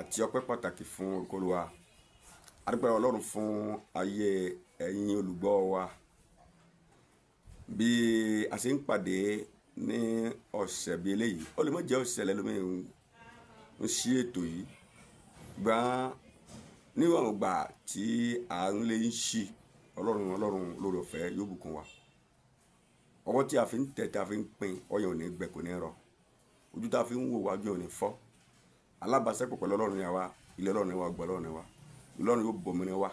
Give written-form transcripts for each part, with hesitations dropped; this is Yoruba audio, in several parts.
Àti ọpẹ́ pàtàkì fún orúkọ Olúwa. A dúpẹ́ Ọlọ́run fún ayé ẹ̀yin olùgbọ́ wa. Bí a ṣe ń pàdé ní ọ̀sẹ̀ bí eléyìí, ó lè má jẹ́ ọ̀sẹ̀ lẹ́lòmíì ń ṣí ètò yìí. Gbọ́n níwọ̀n ìgbà tí à ń lè ń ṣí, Ọlọ́run lórí ọ̀fẹ́ yóò bùkún wa. Ọwọ́ tí a fi ń tẹ̀ tí a fi ń pín, ọyàn ò ní gbẹ, kò ní rọ. Ojú tí a fi ń wò wájú ò ní fọ́. Alábàáṣepọ̀ pẹ̀lú Ọlọ́run ni àwa, ilé Ọlọ́run ni wa, ọgbà Ọlọ́run ni wa. Ọlọ́run yóò bomi wa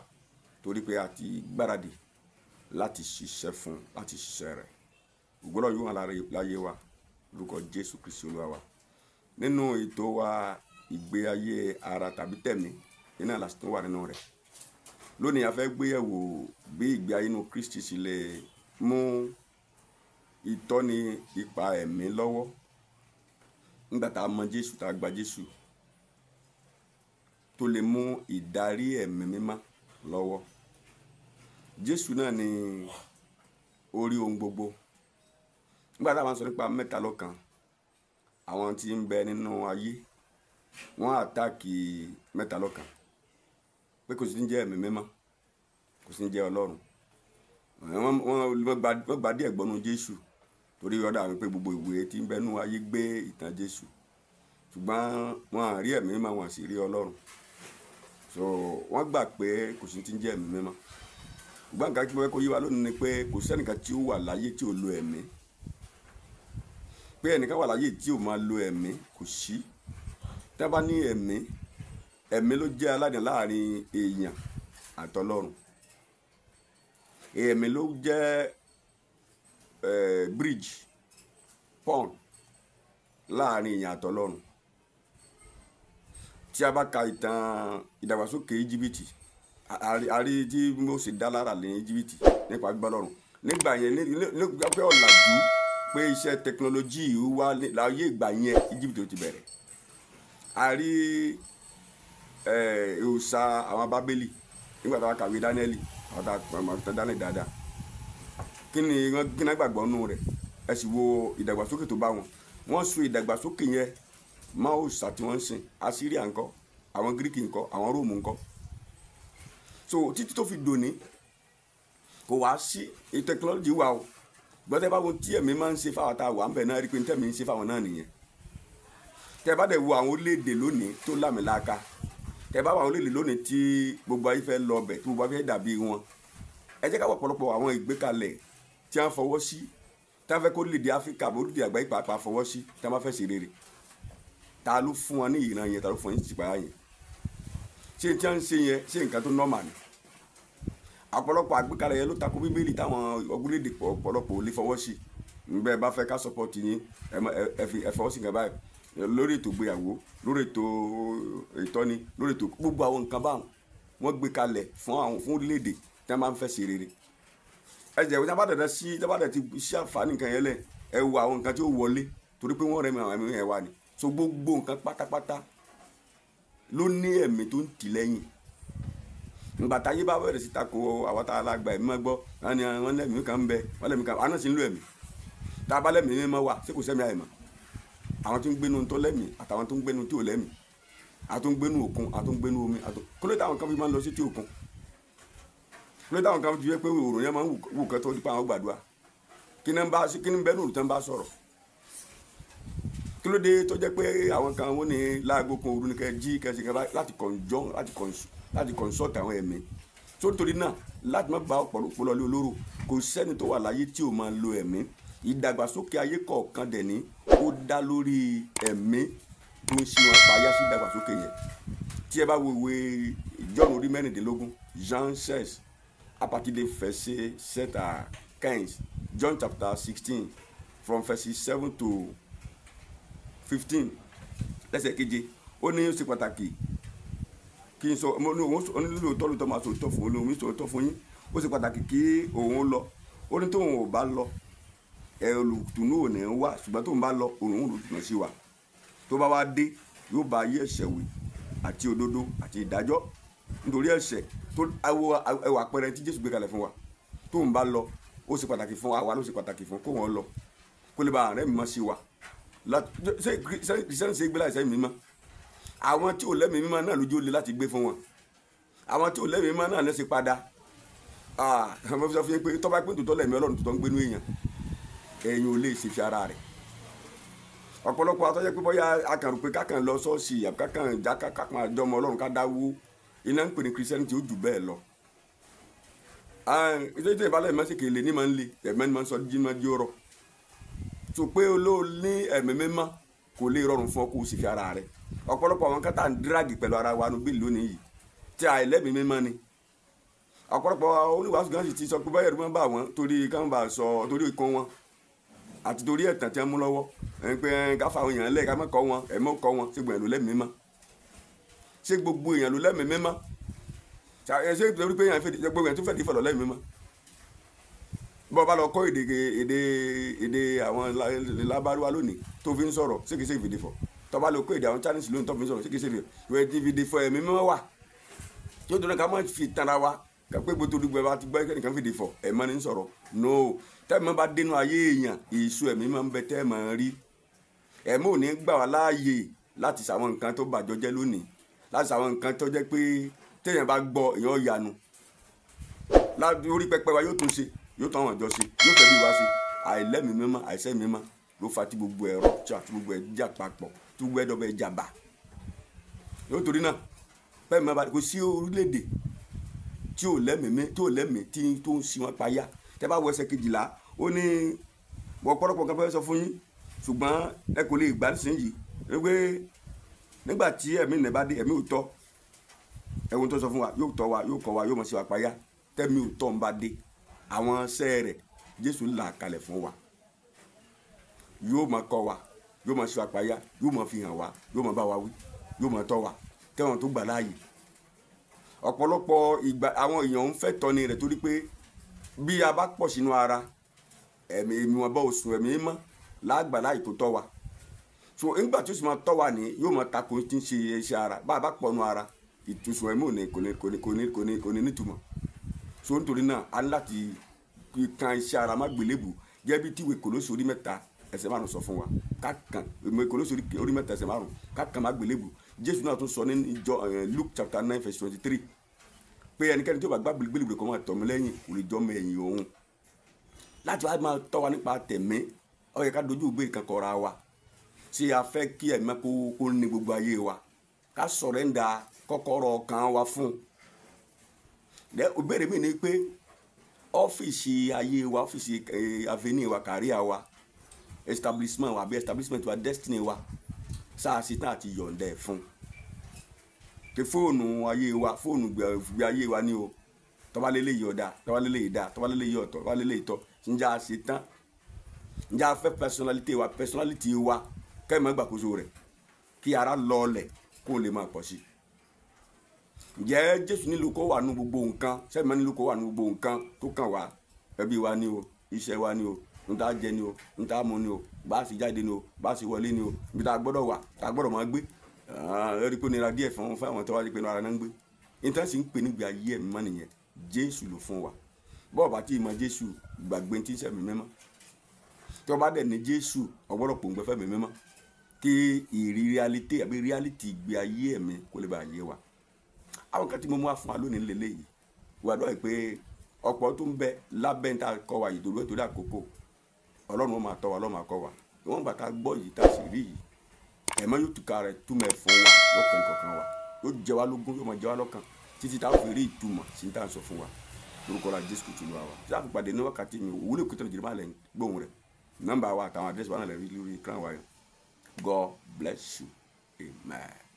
torí pé a ti gbáradì láti ṣiṣẹ́ fún, láti ṣiṣẹ́ rẹ̀. Ògo Ọlọ́run yóò hàn láyé wa lórúkọ Jésù Kristi Olúwa wa. Nínú ètò wa ìgbé ayé ara tàbí tẹ̀mí, iná la sì tún wà nínú rẹ̀. Lónìí a fẹ́ gbéyẹ̀wò bí ìgbé ayé inú Kristi ṣe lè mú ìtọ́ni ipa ẹ̀mí lọ́wọ́. Nígbà tá a mọ Jésù, tá a gba Jésù, tó lè mú ìdarí ẹ̀mí mímọ́ lọ́wọ́. Jésù náà ni orí ohun gbogbo. Nígbà tá a máa ń sọ nípa mẹ́ta lọ́kan, àwọn tí ń bẹ nínú ayé, wọ́n àtàkì mẹ́ta lọ́kan pé kò sí ní jẹ́ ẹ̀mí mímọ́, kò sí ní jẹ́ Ọlọ́run. Wọ́n gba díẹ̀ gbọ́nú Jésù torí ó dà wípé gbogbo ìwé tí ń bẹ nínú ayé gbé ìtàn Jésù. Ṣùgbọ́n wọ́n á rí ẹ̀mí mímọ́, wọ́n sì rí Ọlọ́run. So wọ́n gbà pé kò sí ní jẹ́ ẹ̀mí mímọ́. Ṣùgbọ́n nǹkan tí mo fẹ́ kó yé wa lónìí ni pé kò sẹ́nìkan tí ó wà láyé tí ò lo ẹ̀mí. Pé ẹnìkan wà láyé tí ò máa lo ẹ̀mí, kò sí. Tí a bá ní ẹ̀mí, ẹ̀mí ló jẹ́ aládùn láàrin èèyàn àtọlọ́run. Ẹ̀mí ló jẹ́ bridge, pond láàrin èèyàn àtọlọ́run. Tí a bá ka ìtàn ìdàgbàsókè Íjíbítì, a rí tí Mósè dá lára ní Íjíbítì nípa gbígbọ́ Ọlọ́run. Nígbà yẹn, nígbà pé ọ̀làjú pé iṣẹ́ tẹkinọ́lọ́jì wá láyé ìgbà yẹn, Íjíbítì ló ti bẹ̀rẹ̀. A rí òòṣà àwọn Bábélì nígbà tí a kàwé Dáníẹ́lì, àwọn tá a Dáníẹ́lì dáadáa. Kí ni wọ́n gbàgbọ́ nínú rẹ̀? Ẹ sì wo ìdàgbàsókè tó bá wọn. Wọ́n so ìdàgbàsókè yẹn mọ́ òòṣà tí wọ́n ń sìn. Asíríà ńkọ́, àwọn Gíríkì ńkọ́, àwọn Róòmù ńkọ́. So títí tó fi dòní kò wá sí tẹkinọ́lọ́jì wà o. Gbọ́dọ̀ bá wo tí ẹ̀mí máa ń ṣe fáwọn tá a wà ń bẹ̀ náà rí pé tẹ̀mí ń ṣe fáwọn náà nìyẹn. Tẹ́ bá dẹ̀ wo àwọn orílẹ̀-èdè lónìí tó lámìlaka, tẹ́ bá wo àwọn orílẹ̀-èdè lónìí tí gbogbo ayé fẹ́ lọ bẹ̀, tí gbogbo ayé fẹ́ dàbí wọn, ẹ jẹ́ ká wọ ọ̀pọ̀lọpọ̀ àwọn ìgbékalẹ̀ tí wọ́n fọwọ́ sí, tí wọ́n fẹ́ kó orílẹ̀-èdè Áfíríkà bó orílẹ̀-èdè àgbáyé pàápàá fọwọ́ sí, tí wọ́n bá fẹ́ ṣe rere. Ta ló fún wọn ní ìran yẹn? Ta ló fún wọn ní ìṣípayá yẹn? Ṣé tí wọ́n ń ṣe yẹn, ṣé nǹkan tó nọ́mà ni? Ọ̀pọ̀lọpọ̀ àgbékalẹ̀ yẹn ló tako Bíbélì táwọn orílẹ̀-èdè ọ̀pọ̀lọpọ̀ ò lè fọwọ́ sí. Ǹbẹ́ bá fẹ́ ká sọpọ́tì yín, ẹ fọwọ́ sí nǹkan báyìí lórí ètò ìgbéyàwó, lórí ètò ìtọ́ni, lórí ètò gbogbo àwọn nǹkan báwọn wọ́n gbé kalẹ̀ fún àwọn fún orílẹ̀-èdè tí wọ́n máa ń fẹ́ ṣe rere. Ẹ jẹ́ tí wọ́n bá dẹ̀ sí, tí wọ́n bá dẹ̀ ti ṣe àǹfààní nǹkan yẹn lẹ̀, ẹ wo àwọn nǹkan tí ó wọlé torí pé wọ́n rẹ̀ mí àwọn ẹ̀mí yẹn wá ni. So gbogbo nǹkan pátápátá ló ní ẹ̀mí tó ń tì lẹ́yìn. Ìgbà táyé bá bẹ̀rẹ̀ sí tako àwọn tá a la gba ẹ̀mí mọ́ gbọ́, wọ́n lẹ́mìí kan ń bẹ, wọ́n lẹ́mìí kan, àwọn náà sì ń lo ẹ̀mí. Tá a bá lẹ́mìí mímọ́ wà, ṣé kò sẹ́mi àìmọ̀? Àwọn tó ń gbénu tó lẹ́mìí àtàwọn tó ń gbénu tí ò lẹ́mìí, àwọn tó ń gbénu òkun, àwọn tó ń gbénu omi, kí ló dé táwọn kan fi máa ń lọ sí tí òkun? Kí ló dé táwọn kan fi jẹ́ pé òòrùn yẹn máa ń wù kẹ́ tó dípa àwọn gbàdúrà? Kí ni bẹ́ẹ̀ lóòrùn tán bá sọ̀rọ̀? Kí ló dé tó jẹ́ pé àwọn kan wọ́n ní láago kan òru ni kẹ́ jí kẹ́ ṣe kan láti kọ̀njọ́ láti consult àwọn ẹ̀mí? Tó nítorí náà láti má ba ọ̀pọ̀lọpọ̀ lọ lé olóró, kò sẹ́ni tó wà láyé tí ò máa lo ẹ̀mí. Ìdàgbàsókè ayé kọ̀ọ̀kan dẹ̀ ní ó dá lórí ẹ̀mí tó ń ṣe wọn payá sí ìdàgbàsókè yẹn. Tí ẹ bá wo ìwé John orí 16, Jean 16, à partir de verset 7 à 15, John chapter 16 from verse 7 to 15, lẹ́sẹ̀ keje, ó ní ó ṣe pàtàkì kí n sọ, mo ní òun lóòótọ́ lóòótọ́ máa sòótọ́ fún òun, sòótọ́ fún yín. Ó ṣe pàtàkì kí òun lọ. Ó ní tóun ò bá lọ, ẹ olùtùnú ò ní wá, ṣùgbọ́n tóun bá lọ, òun olùtùnú sí wa. Tó bá wá dé, yóò bá ayé ẹ̀ṣẹ̀ wí àti òdodo àti ìdájọ́. Nítorí ẹ̀ṣẹ̀ tó ẹwà àpẹẹrẹ tí Jésù gbé kalẹ̀ fún wa. Tóun bá lọ, ó ṣe pàtàkì fún wa, ló ṣe pàtàkì fún kó wọn lọ, kó lè bá àárẹ̀ mímọ́ sí wa. Ṣé kìrìsìtẹ́nì ṣe gbé láìsẹ́ mímọ́? Àwọn tí ò lẹ́mìí mímọ́ náà lójú ó le láti gbé fún wọn. Àwọn tí ò lẹ́mìí mímọ́ náà lẹ́sẹ̀ padà. Mo fi sọ fún yín pé tọ́ba pé tòótọ́ lẹ́mìí Ọlọ́run tó ń gbénú èèyàn, èèyàn ò lè ṣe fi ara rẹ̀. Ọ̀pọ̀lọpọ̀ atọ́jẹ́ pé bóyá akànrò pé kákan lọ ṣọ́ọ̀ṣì àbí kákan já kákan àjọmọ Ọlọ́run ká dáwó, iná ń pè ní Christianity ó jù bẹ́ẹ̀ lọ. Ìtọ́jú ìbálẹ̀ mẹ́sìkè lè ní máa ń le, ẹ̀mẹ́ ni máa ń sọ jí máa ń jí ọ̀rọ̀. Tó pé olóò ní ẹ̀mí mímọ́ kò lè rọrùn fún ọ kó o sì fi ara rẹ̀. Ọ̀pọ̀lọpọ̀ àwọn kátà ń dírágì pẹ̀lú ara wa nù bí lónìí yìí tí àìlẹ́mìí mímọ́ ni. Ọ̀pọ̀lọpọ̀ oníwàásù gan sì ti sọ pé báyọ̀ ẹ̀rù máa ń bà wọ́n torí káwọn bá sọ torí ikọ̀ wọn àti torí ẹ̀tàn tí wọ́n mú lọ́wọ́, pé ká fa àwọn èèyàn lẹ̀ ká má kọ́ wọn, ẹ̀mọ́ kọ́ wọn. Ṣé gbogbo èèyàn ló lẹ́mìí mímọ́? Ṣé gbogbo èèyàn ló lẹ́mìí mímọ́? Ṣé torí pé gbogbo èèyàn tó fẹ́ dé fọ̀lọ́ lẹ́mìí mímọ́? Bọ́ bá lọ kọ́ èdè àwọn Lárúbáwá lónìí tó fi ń sọ̀rọ̀, ṣé kìí ṣe ìfìdí fọ̀? Tó bá lọ kọ́ èdè àwọn Chinese lónìí tó fi ń sọ̀rọ̀, ṣé kìí ṣe ìfìdí fọ̀? Ẹ̀mí mímọ́ wà. Tó dúró ká má fi tanra wa pé gbogbo olùgbé wa ti gbọ́ ẹnìkan fìdí fọ̀, ẹ̀mọ́ ni ń sọ̀rọ̀. No, tẹ́ẹ̀mọ́ bá dénú ayé èèyàn, èso ẹ̀mí máa ń bẹ tẹ́ẹ̀mọ́ rí. Ẹ̀mí ò ní gbà wá láàyè láti ṣàwọn nǹkan tó bàjọ́ jẹ́ lónìí, láti ṣàwọn nǹkan tó jẹ́ pé téèyàn bá gbọ́ èèyàn yanu. Lórí pẹpẹ wa yóò tún ṣe, yóò tún àwọn ìjọ ṣe, yóò tẹ̀lé wa ṣe. Àìlẹ́mìí mímọ́, àìsẹ́ mímọ́ ló fa tí gbogbo ẹ̀rọ tí àti gbogbo ẹ̀ jà papọ̀, tí gbogbo ẹ̀dọ̀bẹ̀ jàmbá. Nítorí náà, bẹ́ẹ̀ mi bá kò sí orílẹ̀-èdè tí ò lẹ́mìí, tí ò lẹ́mìí tí tó ń si wọn payá. Tẹ́ bá wo ẹsẹ̀ 12, ó ní ọ̀pọ̀lọpọ̀ nǹkan fẹ́ sọ fún yín, ṣùgbọ́n ẹ kò lè gbà nísìnyí. Wípé nígbà tí ẹ̀mí nì bá dé, ẹ̀mí òótọ́, ẹ̀wọ̀n tó sọ fún wa yóò tọ́ wa, yóò kọ́ wa, yóò mọ̀ sí wa payá. Tẹ́mi òótọ́ ń bá dé, àwọn iṣẹ́ rẹ̀ Jésù là kalẹ̀ fún wa, yóò máa kọ́ wa, yóò máa sí wa payá, yóò máa fi hàn wa, yóò máa bá wa wí, yóò máa tọ́ wa, tẹ́wọ̀n tó gbà láàyè. Ọ̀pọ̀lọpọ̀ ìgbà àwọn èèyàn ń fẹ́ tọ́ni rẹ̀ torí pé bí a bá pọ̀ sínú ara, ẹ̀mí wọn bá oṣù ẹ̀mí mọ́ lágbà láì tó tọ́ wa. So nígbà tí ó sì máa tọ́ wa ní, yóò máa tako tí ń ṣe iṣẹ́ ara. Bá a bá pọ̀ nù ara, ìtúsùn ẹ̀mí ò ní nítumọ̀. So nítorí náà, a ní láti kan iṣẹ́ ara má gbélébù gẹ́gẹ́ bí tíwèé Kólósè orí 3 ẹsẹ̀ 5 sọ fún wa. Ká kan ìwé Kólósè orí 3 ẹsẹ̀ 5, ká kan má gbélébù. Jésù náà tún sọ ní ìjọ Luke chapter 9 verse 23 pé ẹnikẹ́ni tí ó bá gbá gbélébù kó máa tọ̀ mí lẹ́yìn kò lè jọ́ mọ ẹ̀yìn òun. Láti wá máa tọ́ wa nípa tẹ̀mí, ó yẹ ká dojú ìbéèrè kan kọra wa. Ṣé a fẹ́ kí ẹ̀mí kó ní gbogbo ayé wa? Ká sọ̀rẹ́ńdà kọ́kọ́rọ́ ọkàn wa fún un. Ìbéèrè mi ni pé ọ́fíìsì ayé wa, ọ́fíìsì avenue wa, career wa, establishment wa àbí establishment wa, destiny wa, sáà sí tán àti yọ̀ǹda ẹ̀ fún. Pé fóònù ayé wa, fóònù gbé ayé wa ní o. Tọ́ba lélẹ̀ yìí ọ̀dà, tọ́ba lélẹ̀ yìí dá, tọ́ba lélẹ̀ yìí ọ̀tọ̀, tọ́ba lélẹ̀ yìí tọ́. Ǹjẹ́ a ṣe tán? Ǹjẹ́ a fẹ́ personality wa, personality wa kẹ́mi gbàkóso rẹ̀ kí ara lọlẹ̀ kó lè máa pọ̀ sí. Ǹjẹ́ Jésù nílò kó wà nú gbogbo nǹkan? Sẹ́mi nílò kó wà nú gbogbo nǹkan tó kàn wá? Ẹbí wa ní o, iṣẹ́ wa ní o, n ta jẹ ní o, n ta mu ní o, bá a sì jáde ní o, bá a sì wọlé ní o, ibi tá a gbọ́dọ̀ wà, tá a gbọ́dọ̀ máa gbé. Ẹ rí i pé nira díẹ̀ fún àwọn tó wá rí i pé ara náà ń gbé. Nítorí sì ń pè nígbà ayé ẹ̀mí mọ́ nìyẹn. Jésù ló fún wa. Bọ́ọ̀ bá tí ì mọ Jésù, gbàgbé tí ń sẹ̀mí mímọ́. Tí wọ́n bá dẹ̀ ní Jésù, ọgbọ́dọ̀ pòǹgbẹ fẹ́mi mímọ́ kí ìrírí reality àbí reality ìgbé ayé ẹ̀mí kó lè bá yé wa. Àwọn kan tí mo mú wá fún wa lónìí lélẹ́yìí, wà dọ́ pé ọ̀pọ̀ tó ń bẹ lábẹ́ ń ta kọ́ wa yìí torí àkókò, Ọlọ́run ó máa tọ́ wa, Ọlọ́run máa kọ́ wa. Ìwọ̀n gbà tá a gbọ́ yìí tá a sì rí yìí, ẹ̀mọ́ yóò túká rẹ̀ túmọ̀ fún wa lọ́kàn kọ̀ọ̀kan wa, yóò jẹ wá lógún, yóò máa jẹ wá lọ́kàn títí tá a fi rí ìtumọ̀ sí tá a sọ fún wa. Lórúkọ la Jésù Kristi Olúwa wa. Tí a fi pàdé ní wákàtí mi, òwúlò kìtàn jìnnà máa lẹ̀ gbóhùn rẹ̀. Nọ́mbà wa àtàwọn àdírẹ́sì wa náà lè rí lórí ekran wa yẹn. God bless you. Amen.